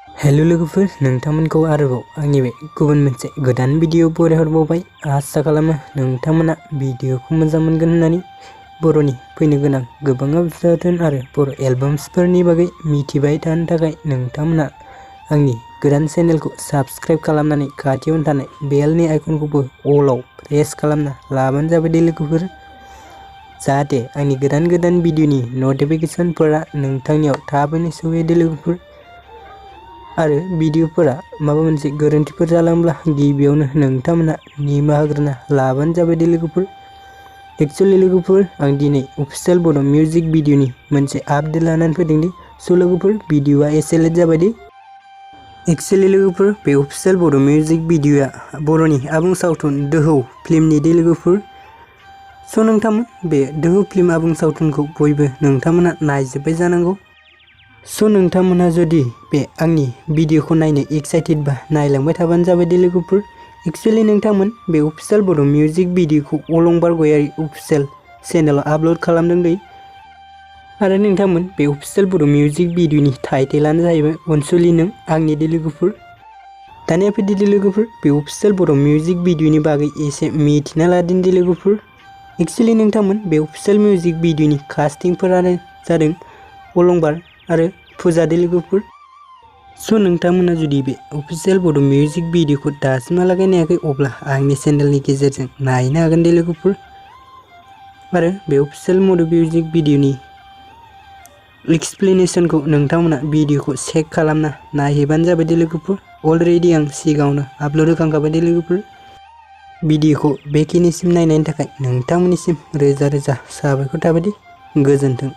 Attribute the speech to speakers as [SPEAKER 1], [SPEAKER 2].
[SPEAKER 1] Hello लोगोफोर, नोंथांमोनखौ आरोबाव आंनि बे गुबुन मोनसे गोदान भिडिअ बरायहरबावबाय। आसा खालामो नोंथांमोना भिडिअखौ मोजां मोनगोन होननानै। बर'नि फैनो गोनां गोबां सावथुन आरो बर' एलबाम्सफोरनि बागै मिथिबाय थानो थाखाय नोंथांमोना आंनि गोदान चेनेलखौ साबस्क्राइब खालामनानै खाथियावनो थानाय बेलनि आइकनखौबो अलआव प्रेस खालामना लाबानो जाबाय दे लोगोफोर, जाहाथे आंनि गोदान भिडिअनि नटिफिकेशनफोरा नोंथांनियाव थाबैनो सहैयो दे लोगोफोर। आरो भिडिअफोरा माबा मोनसे गोरोन्थिफोर जालांब्ला गिबियावनो नोंथांमोना निमाहा होग्रोना लाबानो जाबाय दे लोगोफोर। एक्चुअली लोगोफोर, आं दिनै अफिशियेल बड' मिउजिक भिडिअनि मोनसे आपडेट लानानै फैदों दे। स' लोगोफोर, भिडिअआ एसे लेट जाबाय दे। एक्चुअली लोगोफोर, बे अफिशियेल बड' मिउजिक भिडिअआ बर'नि आबुं सावथुन दwhwo फिल्मनि दे लोगोफोर। स' नोंथांमोन बे दwhwo फिल्म आबुं सावथुनखौ बयबो नोंथांमोना नायजोब्बाय जानांगौ। स' नोंथांमोना जुदि बे आंनि भिडिअखौ नायनो एक्साइटेड बा नायलांबाय थाबानो जाबाय दे लोगोफोर। एक्चुअली नोंथांमोन बे अफिशियेल बड' मिउजिक भिडिअखौ अलंबार गयारि अफिशियेल चेनेलाव आपल'ड खालामदों दै। आरो नोंथांमोन बे अफिशियेल बड' मिउजिक भिडिअनि टाइटेलानो जाहैबाय अनसुलि नों आंनि दे लोगोफोर। दानिया फैदो दे लोगोफोर, बे अफिशियेल बड' मिउजिक भिडिअनि बागै एसे मिथिना लादिनि दे लोगोफोर। एक्चुअली नोंथांमोन बे अफिशियेल मिउजिक भिडिअनि कास्टिंफोरानो जादों अलंबार आरो पुजा दे लोगोफोर। स' नोंथांमोना जुदि बे अफिशियेल बड' मिउजिक भिडिअखौ दासिमहालागै नायाखै अब्ला आंनि चेनेलनि गेजेरजों नायनो हागोन दे लोगोफोर। आरो बे अफिशियेल बड' मिउजिक भिडिअनि एक्सप्लेनेसनखौ नोंथांमोना भिडिअखौ चेक खालामना नायहैबानो जाबाय दे लोगोफोर। अलरेडि आं सिगाङावनो आपल'ड होखांखाबाय दे लोगोफोर। भिडिअखौ बेखिनिसिम नायनायनि थाखाय नोंथांमोननिसिम रोजा रोजा साबायखर थाबाय दे। गोजोन्थों।